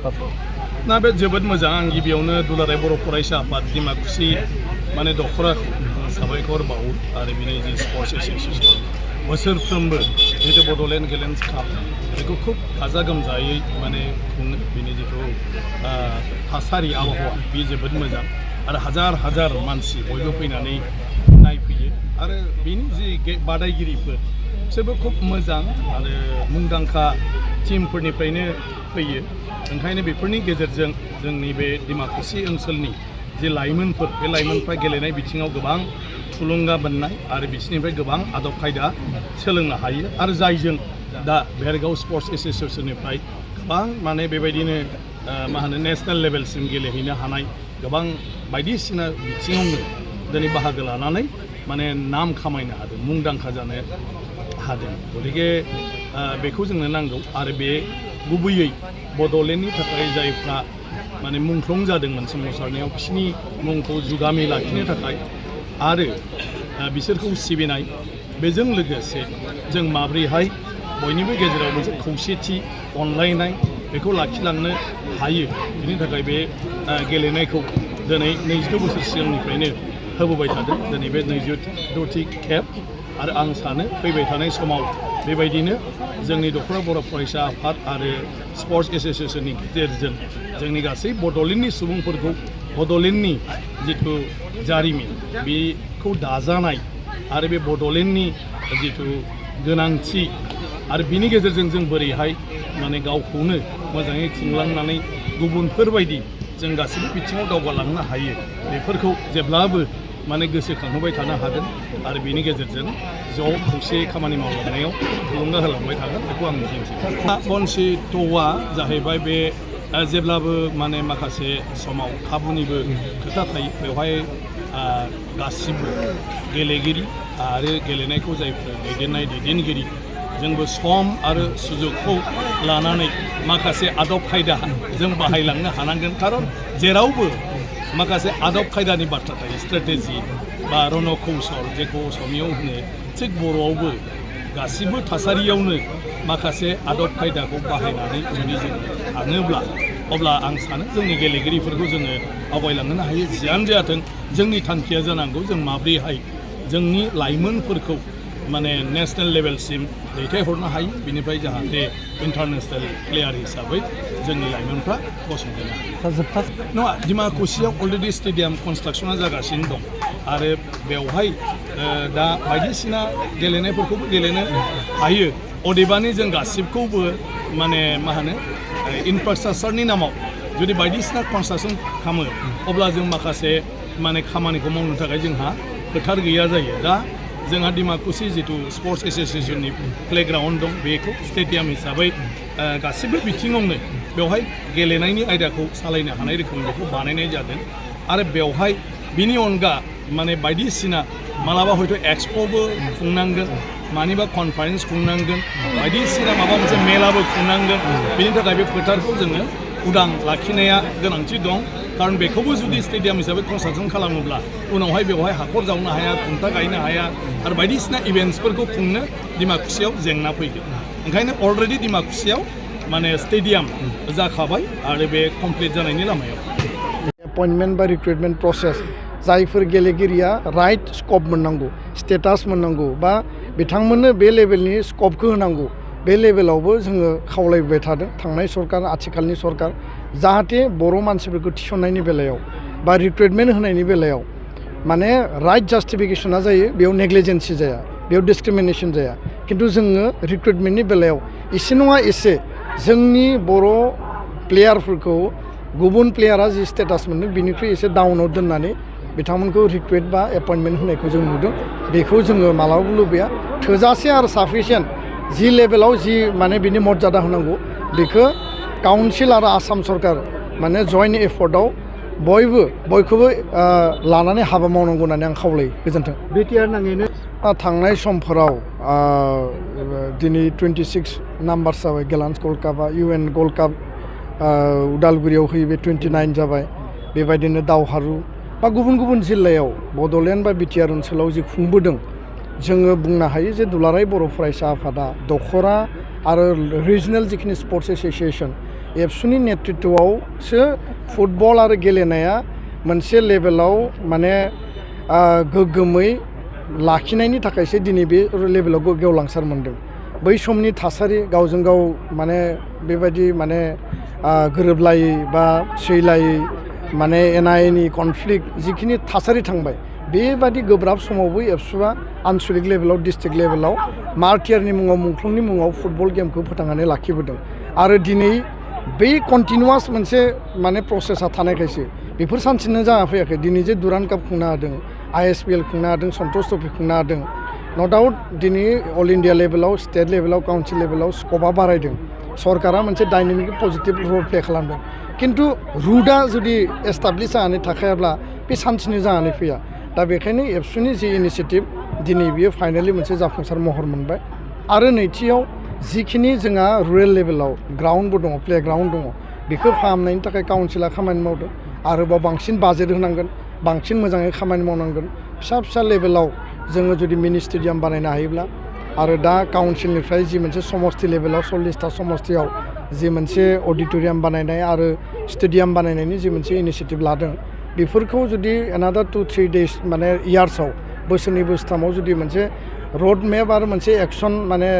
ना बे जोबोद मोजां आं गिबियावनो दुलाराय बर' फरायसा आफाद डिमाकुसि माने दखरा साबायखर बावो आरो बिनि जि स्पर्ट्स एसोसिएसन बोसोरफ्रोमबो जितु बड'लेण्ड गेलेन्स काप बेखौ खुब गाजा गोमजायै माने खुङो बिनि जितु थासारि आबहावा बे जोबोद मोजां आरो हाजार हाजार मानसि बयबो फैनानै नायफैयो आरो बिनि जि बादायगिरिफोर बिसोरबो खुब मोजां आरो मुंदांखा टीमफोरनिफ्रायनो फैयो ओंखायनो बेफोरनि गेजेरजों जोंनि बे डिमाकुसि ओनसोलनि जे लाइमोनफोर बे लाइमोनफ्रा गेलेनाय बिथिङाव गोबां थुलुंगा मोननाय आरो बिसोरनिफ्राय गोबां आदब खायदा सोलोंनो हायो आरो जायजों दा भेरगाव स्पर्ट्स एसोसिएसननिफ्राय गोबां माने बेबायदिनो मा होनो नेशनेल लेभेलसिम गेलेहैनो हानाय गोबां बायदिसिना बिथिङावनो दिनै बाहागो लानानै माने नाम खामायनो हादों मुंदांखा जानो हादों गतिके बेखौ जोंनो नांगौ आरो बे गुबैयै बड'लेण्डनि थाखाय जायफ्रा माने मुंख्लं जादोंमोन सोमावसारनायाव बिसोरनि मुंखौ जुगामि लाखिनो थाखाय आरो बिसोरखौ सिबिनाय बेजों लोगोसे जों माब्रैहाय बयनिबो गेजेराव मोनसे खौसेथि अनलायनाय बेखौ लाखिलांनो हायो बिनि थाखाय बे गेलेनायखौ दिनै 22 बोसोर सिगांनिफ्रायनो होबोबाय थादों दिनै बे 26थि खेब आरो आं सानो फैबाय थानाय समाव बेबायदिनो जोंनि दखरा बर' फरायसा आफाद आरो स्पर्ट्स एसोसिएसननि गेजेरजों जोंनि गासै बड'लेण्डनि सुबुंफोरखौ बड'लेण्डनि जिथु जारिमिन बेखौ दाजानाय आरो बे बड'लेण्डनि जिथु गोनांथि आरो बिनि गेजेरजों जों बोरैहाय माने गावखौनो मोजाङै खुंलांनानै गुबुनफोरबायदि जों गासैबो बिथिङाव दावगालांनो हायो बेफोरखौ जेब्लाबो माने गोसोखांहोबाय थानो हागोन आरो बेनि गेजेरजों ज' खौसे खामानि मावलांनायाव थुलुंगा होलांबाय थागोन बेखौ आं मिजिंथियो बन्सित'आ जाहैबाय बे जेब्लाबो माने माखासे समाव खाबुनिबो खोथा थायो बेवहाय गासिबो गेलेगिरि आरो गेलेनायखौ जायफोर दैदेनगिरि जोंबो सम आरो सुजुगखौ लानानै माखासे आदब खायदा जों बाहायलांनो हानांगोन खारन जेरावबो माखासे आदब खायदानि बाथ्रा थायो स्ट्रेटेजि बा रणकौशल जेखौ असमियाव होनो थिग बर'आवबो गासिबो थासारियावनो माखासे आदब खायदाखौ बाहायनानै जुदि जों थाङोब्ला अब्ला आं सानो जोंनि गेलेगिरिफोरखौ जोङो आवगायलांनो हायो जियानो जाथों जोंनि थांखिया जानांगौ जों माब्रैहाय जोंनि लाइमोनफोरखौ माने नेशनेल लेभेलसिम दैथायहरनो हायो बिनिफ्राय जाहाथे इन्टारनेशनेल प्लेयार हिसाबै जोंनि लाइमोनफ्रा गसंथानो हायो नङा डिमाकुसियाव अलरेडि स्टेडियाम कनस्ट्राक्सना जागासिनो दं आरो बेवहाय दा बायदिसिना गेलेनायफोरखौबो गेलेनो हायो अदेबानि जों गासिबखौबो माने मा होनो इनफ्रास्ट्राक्चारनि नामाव जुदि बायदिसिना कनस्ट्राक्सन खालामो अब्ला जों माखासे माने खामानिखौ मावनो थाखाय जोंहा फोथार गैया जायो दा जोंहा डिमाकुसि जितु स्पर्ट्स एसोसिएसननि प्लेग्राउन्ड दं बेखौ स्टेडियाम हिसाबै गासिबो बिथिङावनो बेवहाय गेलेनायनि आयदाखौ सालायनो हानाय रोखोमै बेखौ बानायनाय जादों आरो बेवहाय बिनि अनगा माने बायदिसिना मालाबा हयथ' एक्सप'बो खुंनांगोन मानिबा कनफारेन्स खुंनांगोन बायदिसिना माबा मोनसे मेलाबो खुंनांगोन बेनि थाखाय बे फोथारखौ जोङो उदां लाखिनाया गोनांथि दं खारन बेखौबो जुदि स्टेडियाम हिसाबै कनस्ट्राक्सन खालामोब्ला उनावहाय बेवहाय हाखर जावनो हाया खुन्था गायनो हाया आरो बायदिसिना इभेन्ट्सफोरखौ खुंनो डिमाकुसियाव जेंना फैगोन ओंखायनो अलरेडि डिमाकुसियाव माने स्टेडियाम जाखाबाय आरो बे कमप्लिट जानायनि लामायाव एपइन्टमेन्ट बा रिक्रुटमेन्ट प्रसेस जायफोर गेलेगिरिया राइट स्कप मोननांगौ स्टेटास मोननांगौ बा बिथांमोननो बे लेभेलनि स्कपखौ होनांगौ बे लेभेलावबो जोङो खावलायबाय थादों थांनाय सरकार आथिखालनि सरकार जाहाथे बर' मानसिफोरखौ थिसननायनि बेलायाव बा रिक्रुटमेन्ट होनायनि बेलायाव माने राइट जास्टिफिकेसना जायो बेयाव नेग्लिजेन्सि जाया बेयाव डिसक्रिमिनेसन जाया खिन्थु जोङो रिक्रुटमेन्टनि बेलायाव एसे नङा एसे जोंनि बर' प्लेयारफोरखौ गुबुन प्लेयारा जि स्टेटास मोनदों बिनिख्रुइ एसे डाउनाव दोननानै बिथांमोनखौ रिक्रुइट बा एपइन्टमेन्ट होनायखौ जों नुदों बेखौ जोङो मालाबाबो लुबैया थोजासे आरो साफिसियेन्ट जि लेभेलाव जि माने बिनि मर्यादा होनांगौ बेखौ काउन्सिल आरो आसाम सरकार माने जयेन्ट एफर्टआव बयखौबो लानानै हाबा मावनांगौ होननानै आं खावलायो गोजोन्थों बिटिआर नाङैनो थांनाय समफोराव दिनै 26 नाम्बार जाबाय गेलान्स गल्ड कापआ UN गल्ड काप उदालगुरियाव होयो बे 29 जाबाय बेबायदिनो दावहारु बा गुबुन गुबुन जिल्लायाव बड'लेण्ड बा बिटिआर ओनसोलाव जि खुंबोदों जोङो बुंनो हायो जे दुलाराय बर' फरायसा आफादा दखरा आरो रिजनेल जिखिनि स्पर्ट्स एसोसिएसन एबसुनि नेतृत्वआवसो फुटबल आरो गेलेनाया मोनसे लेभेलाव माने गोग्गोमै लाखिनायनि थाखायसो दिनै बे लेभेलाव गेवलांसार मोन्दों बै समनि थासारि गावजों गाव माने बेबायदि माने गोरोबलायै बा सैलायै माने एना एनि कनफ्लिक्ट जिखिनि थासारि थांबाय बेबादि गोब्राब समावबो एबसुआ आनसलिक लेभेलाव डिस्ट्रिक्ट लेभेलाव मार्टियारनि मुङाव मुंख्लंनि मुङाव फुटबल गेमखौ फोथांनानै लाखिबोदों आरो दिनै बै कन्टिनिउवास मोनसे माने प्रसेसा थानायखायसो बेफोर सानसेनो जाना फैयाखै दिनै जे दुरान्ड काप खुंनो हादों ISPL खुंनो हादों सन्तोष ट्रफि खुंनो हादों न' डाउट दिनै अल इन्डिया लेभेलाव स्टेट लेभेलाव काउन्सिल लेभेलाव स्कपा बारायदों सरकारा मोनसे डाइनामिक पजिटिभ रल प्ले खालामदों किन्तु रुटआ जुदि एस्टाब्लिश जानानै थाखायाब्ला बे सानसेनो जानानै फैया दा बेखायनो एबसुनि जि इनिसियेटिभ दिनै बियो फाइनालि मोनसे जाफुंसार महर मोनबाय आरो नैथियाव जिखिनि जोंहा रुरेल लेभेलाव ग्राउन्डबो दङ प्लेग्राउन्ड दङ बेखौ फाहामनायनि थाखाय काउन्सिला खामानि मावदों आरोबाव बांसिन बाजेट होनांगोन बांसिन मोजाङै खामानि मावनांगोन फिसा फिसा लेभेलाव जोङो जुदि मिनि स्टेडियाम बानायनो हायोब्ला आरो दा काउन्सिलनिफ्राय जि मोनसे समस्ति लेभेलाव 40टा समस्तियाव जि मोनसे अडिट'रियाम बानायनाय आरो स्टेडियाम बानायनायनि जि मोनसे इनिसियेटिभ लादों बेफोरखौ जुदि एनादार 2-3 डेज माने इयार्सआव बोसोरनै बोसोरथामाव जुदि मोनसे रड मेप आरो मोनसे एक्सन माने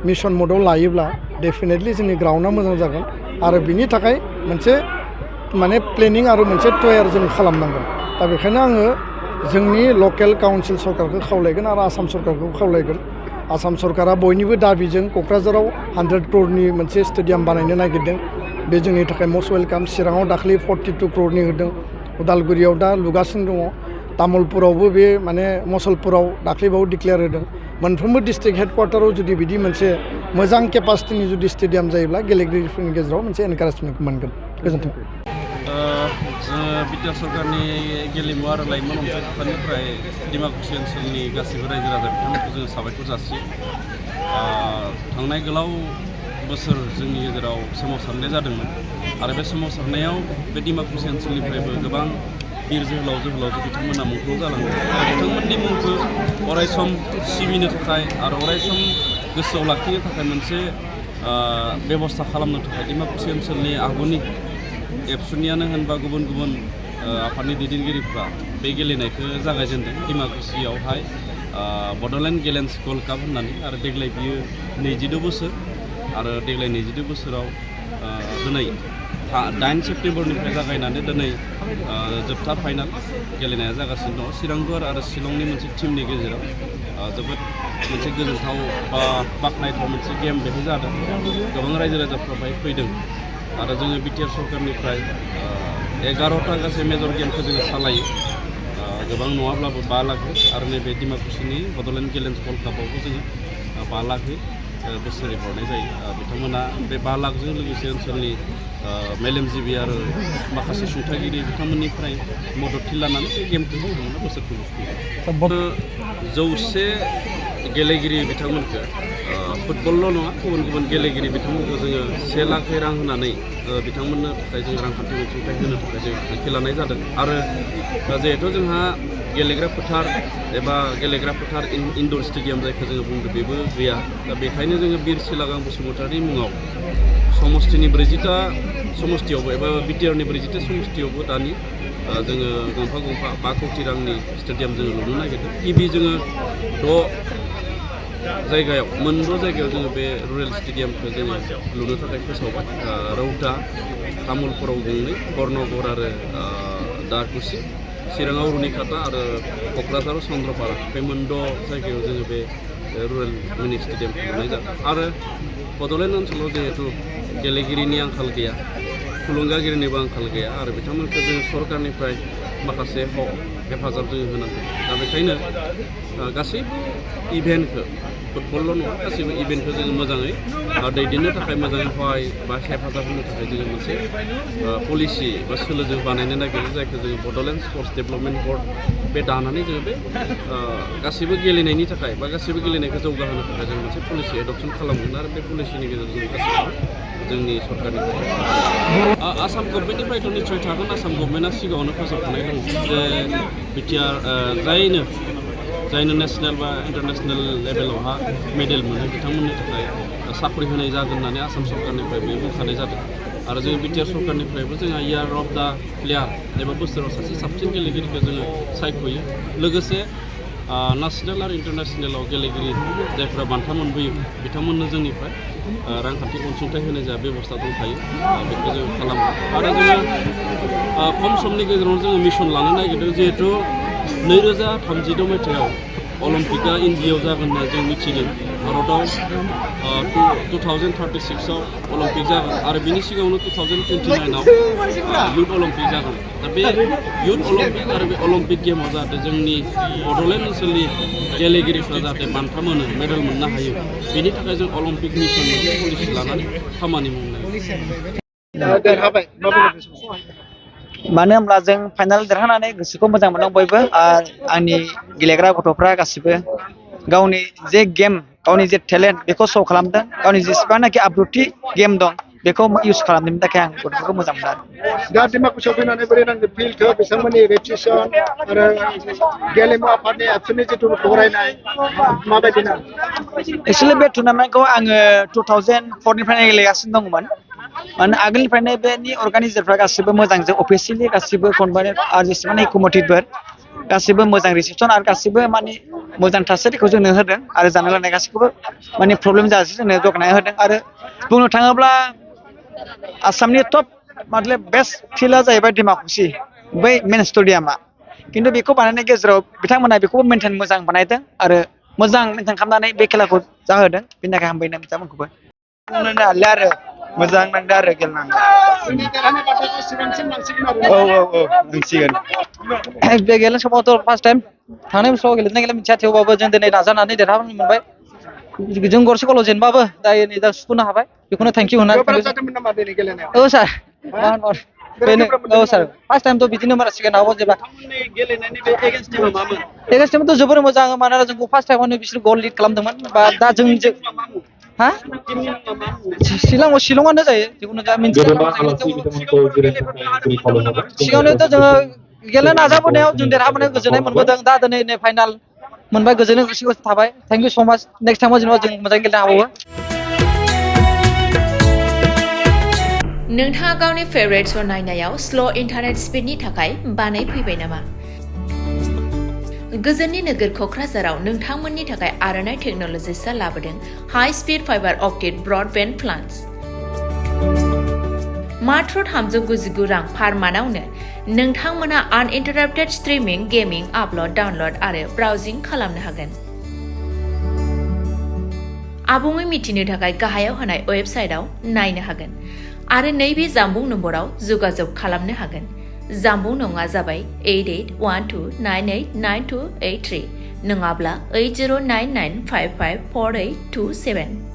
मिशन मडआव लायोब्ला डेफिनेटलि जोंनि ग्राउन्डआ मोजां जागोन आरो बिनि थाखाय मोनसे माने प्लेनिं आरो मोनसे तयार जों खालामनांगोन दा बेखायनो आङो जोंनि लकेल काउन्सिल सरकारखौ खावलायगोन आरो आसाम सरकारखौ खावलायगोन आसाम सरकारा बयनिबो दाबिजों क'क्राझाराव 100 क्र'रनि मोनसे स्टेडियाम बानायनो नागिरदों बे जोंनि थाखाय मस्ट वेलकाम चिराङाव दाखालि 42 क्र'रनि होदों उदालगुरियाव दा लुगासिनो दङ तामुलपुरावबो बे माने मसलपुराव दाख्लैबाव डिक्लेयार होदों मोनफ्रोमबो डिस्ट्रिक्ट हेडक्वार्टाराव जुदि बिदि मोनसे मोजां केपासिटिनि जुदि स्टेडियाम जायोब्ला गेलेगिरिफोरनि गेजेराव मोनसे एनकारेजमेन्ट मोनगोन गोजोन्थों जोङो बिटिआर सरकारनि गेलेमु आरो लाइमोन अनसाय आफादनिफ्राय डिमाकुसि ओनसोलनि गासैबो रायजो राजा बिथांमोनखौ जोङो साबायखर जासियो थांनाय गोलाव बोसोर जोंनि गेजेराव सोमावसारनाय जादोंमोन आरो बे सोमावसारनायाव बे डिमाकुसि ओनसोलनिफ्रायबो गोबां बिर जोहोलाव बिथांमोना मुंख्लं जालांदों बिथांमोननि मुंखौ अरायसम सिबिनो थाखाय आरो अरायसम गोसोआव लाखिनो थाखाय मोनसे बेबस्था खालामनो थाखाय डिमाकुसि ओनसोलनि आगुनि एबसुनियानो होनबा गुबुन गुबुन आफादनि दैदेनगिरिफ्रा बे गेलेनायखौ जागायजेनदों डिमाकुसियावहाय बड'लेण्ड गेलेन्स गल्ड काप होननानै आरो देग्लाय बियो 22 बोसोर आरो देग्लाय 22 बोसोराव दिनै 8 सेप्तेम्बरनिफ्राय जागायनानै दिनै जोबथा फाइनाल गेलेनाया जागासिनो दङ चिरांदुवार आरो शिलंनि मोनसे टिमनि गेजेराव जोबोद मोनसे गोजोनथाव बा बाख्नायथाव मोनसे गेम बेहाय जादों गोबां रायजो राजाफ्रा बेहाय फैदों आरो जोङो बिटिआर सरकारनिफ्राय 11टा गासै मेजर गेमखौ जोङो सालायो गोबां नङाब्लाबो 5 लाख आरो नैबे डिमाकुसिनि बड'लेण्ड गेलेन्स गल्ड कापआवबो जोङो 5 लाख बोसोरै हरनाय जायो बिथांमोना बे 5 लाखजों लोगोसे ओनसोलनि मेलेमजिबि आरो माखासे सुंथागिरि बिथांमोननिफ्राय मददथि लानानै बे गेमखौ बिथांमोना बोसोरफ्रोमबो 100 गेलेगिरि बिथांमोनखौ फुटबलल' नङा गुबुन गुबुन गेलेगिरि बिथांमोनखौ जोङो 1 लाख रां होनानै बिथांमोननो थाखाय जों रांखान्थि अनसुंथाइ होनो थाखाय जों थांखि लानाय जादों आरो जिहेथु जोंहा गेलेग्रा फोथार इनड'र स्टेडियाम जायखौ जोङो बुंदों बेबो गैया दा बेखायनो जोङो बिर सिलागां बसुमतारिनि मुङाव समस्तिनि 40टा समस्तियावबो एबा बिटिआरनि 40टा समस्तियावबो दानि जोङो गंफा 5 कौटि रांनि स्टेडियाम जोङो लुनो नागिरदों गिबि जोङो 6 जायगायाव जोङो बे रुरेल स्टेडियामखौ जोङो लुनो थाखाय फोसावबाय रौता तामुलपुराव 2 बर्नगर आरो दाकुसि चिराङाव रुनिकाटा आरो क'क्राझाराव चन्द्रपारा बे 6 जायगायाव जोङो बे रुरेल मिनि स्टेडियामखौ लुनाय जादों आरो बड'लेण्ड ओनसोलाव जिहेतु गेलेगिरिनि आंखाल गैया थुलुंगागिरिनिबो आंखाल गैया आरो बिथांमोनखौ जोङो सरकारनिफ्राय माखासे हेफाजाब जोङो होनांगौ दा बेखायनो गासैबो इभेन्टखौ फुटबलल' नङा गासैबो इभेन्टखौ जोङो मोजाङै दैदेननो थाखाय मोजाङै हहाय बा हेफाजाब होनो थाखाय जोङो मोनसे पलिसि बा सोलोजों बानायनो नागिरो जायखौ जोङो बड'लेण्ड स्पर्ट्स डेभेलपमेन्ट बर्ड बे दानानै जोङो बे गासैबो गेलेनायनि थाखाय बा गासैबो गेलेनायखौ जौगाहोनो थाखाय जों मोनसे पलिसि एडप्सन खालामगोन आरो बे पलिसिनि गेजेरजों गासैबो जोंनि सरकारनिफ्राय आसाम गभर्नमेन्टनिफ्रायथ' निस्सय थागोन आसाम गभर्नमेन्टआ सिगाङावनो फोसावखानाय दङ जे बिटिआर जायनो नेसनेल बा इन्टारनेसनेल लेभेलावहा मेडेल मोनो बिथांमोननि थाखाय साख्रि होनाय जागोन होननानै आसाम सरकारनिफ्राय बे बुंखानाय जादों आरो जों बिटिआर सरकारनिफ्रायबो जोंहा इयार अफ दा प्लेयार एबा बोसोराव सासे साबसिन गेलेगिरिखौ जोङो सायख'यो लोगोसे नेसनेल आरो इन्टारनेसनेलाव गेलेगिरि जायफोरा बान्था मोनबोयो बिथांमोननो जोंनिफ्राय रांखान्थि अनसुंथाइ होनाय जा बेबस्था दंखायो बेखौ जों खालामो आरो जोङो खम समनि गेजेरावनो जोङो मिशन लानो नागिरदों जिहेथु 2036 मायथाइयाव अलिम्पिकआ इन्डियायाव जागोन होनना जों मिथिदों भारतआव 2036आव अलिम्पिक जागोन आरो बिनि सिगाङावनो 2029आव युथ अलिम्पिक जागोन दा बे युथ अलिम्पिक आरो बे अलिम्पिक गेमाव जाहाथे जोंनि बड'लेण्ड ओनसोलनि गेलेगिरिफ्रा जाहाथे बान्था मोनो मेडेल मोननो हायो बेनि थाखाय जों अलिम्पिक मिशन मोनसे पलिसि लानानै खामानि मावनाय मानो होनब्ला जों फाइनाल देरहानानै गोसोखौ मोजां मोनदों बयबो आंनि गेलेग्रा गथ'फ्रा गासिबो गावनि जे गेम गावनि जे टेलेन्ट बेखौ शो खालामदों गावनि जेसेबांनाखि आब्रुथि गेम दं बेखौ इउज खालामनायनि थाखाय आं गथ'फोरखौ मोजां मोनो दा दिमाकुसियाव फैनानै बोरै नांदों फिल्डखौ बिथांमोननि रेपुटेसन आरो गेलेमु आफादनि एबसुनि जिथु फरायनाय माबायदि ना एक्सुवेलि बे टुर्नामेन्टखौ आङो 2004निफ्रायनो गेलेगासिनो दंमोन माने आगोलनिफ्रायनो बेनि अर्गानाइजारफ्रा गासिबो मोजां जों अफिसियेलि गासिबो कनभेन्ट आरो जेसेबां कमिटिफोर गासिबो मोजां रिसेपसन आरो गासिबो माने मोजां थासारिखौ जोंनो होदों आरो जानाय लोंनाय गासिखौबो माने प्रब्लेम जायासै जोंनो जगायनानै होदों आरो बुंनो थाङोब्ला आसामनि टप मतलब बेस्ट फिल्डआ जाहैबाय डिमाकुसि बै मेन स्टेडियामा खिन्थु बेखौ बानायनायनि गेजेराव बिथांमोना बेखौबो मेनटेन मोजां बानायदों आरो मोजां मेनटेन खालामनानै बे खेलाखौ जाहोदों बेनि थाखाय हामबायनो बिथांमोनखौबो बुंनो हाले आरो मोजां नांदों आरो गेलेनानै मोनसिगोन बे गेलेनाय समावथ' फार्स्ट टाइम थांनाय बोसोराव गेलेनाय मिथिया थेवबाबो जों दिनै नाजानानै देरहानो मोनबाय जों गरसे गल जेनबाबो दायो नै दा सुख'नो हाबाय बेखौनो थेंकिउ होनानै औ सार बेनो औ सार फार्स्ट टाइमथ' बिदिनो मारा सिगाङाव जेब्ला एगेन्स्ट टिमथ' जोबोर मोजां मानोना जोंखौ फार्स्ट टाइमावनो बिसोर गल लिड खालामदोंमोन बा दा जों हा शिलंआनो जायो जिखुनु जा सिगाङावनोथ' जोङो गेलेनो नाजाबोनायाव जों देरहाबोनायाव गोजोननाय मोनबोदों दा दिनै नै फाइनाल मोनबाय गोजोननाय खुसि थाबाय थेंक इउ स' माच नेक्स्ट टाइमाव जेनेबा जों मोजाङै गेलेनो हाबावो नोंथाङा गावनि फेभरेट श' नायनायाव स्ल' इन्टारनेट स्पिडनि थाखाय बानायफैबाय नामा गोजोननि नोगोर क'क्राझाराव नोंथांमोननि थाखाय आर'नाइ टेक्न'लजिसआ लाबोदों high speed fibre optic broadband plans मात्र 399 रां पार मान्थआवनो नोंथांमोना आनइन्टाराप्टेड स्ट्रीमिंग गेमिं आपल'ड डाउनल'ड आरो ब्राउजिं खालामनो हागोन आबुङै मिथिनो थाखाय गाहायाव होनाय वेबसाइटआव नायनो हागोन आरो नैबे जामबुं नम्बराव जगाजग खालामनो हागोन जामबुं नङा जाबाय 8812989283 नङाब्ला 8099554827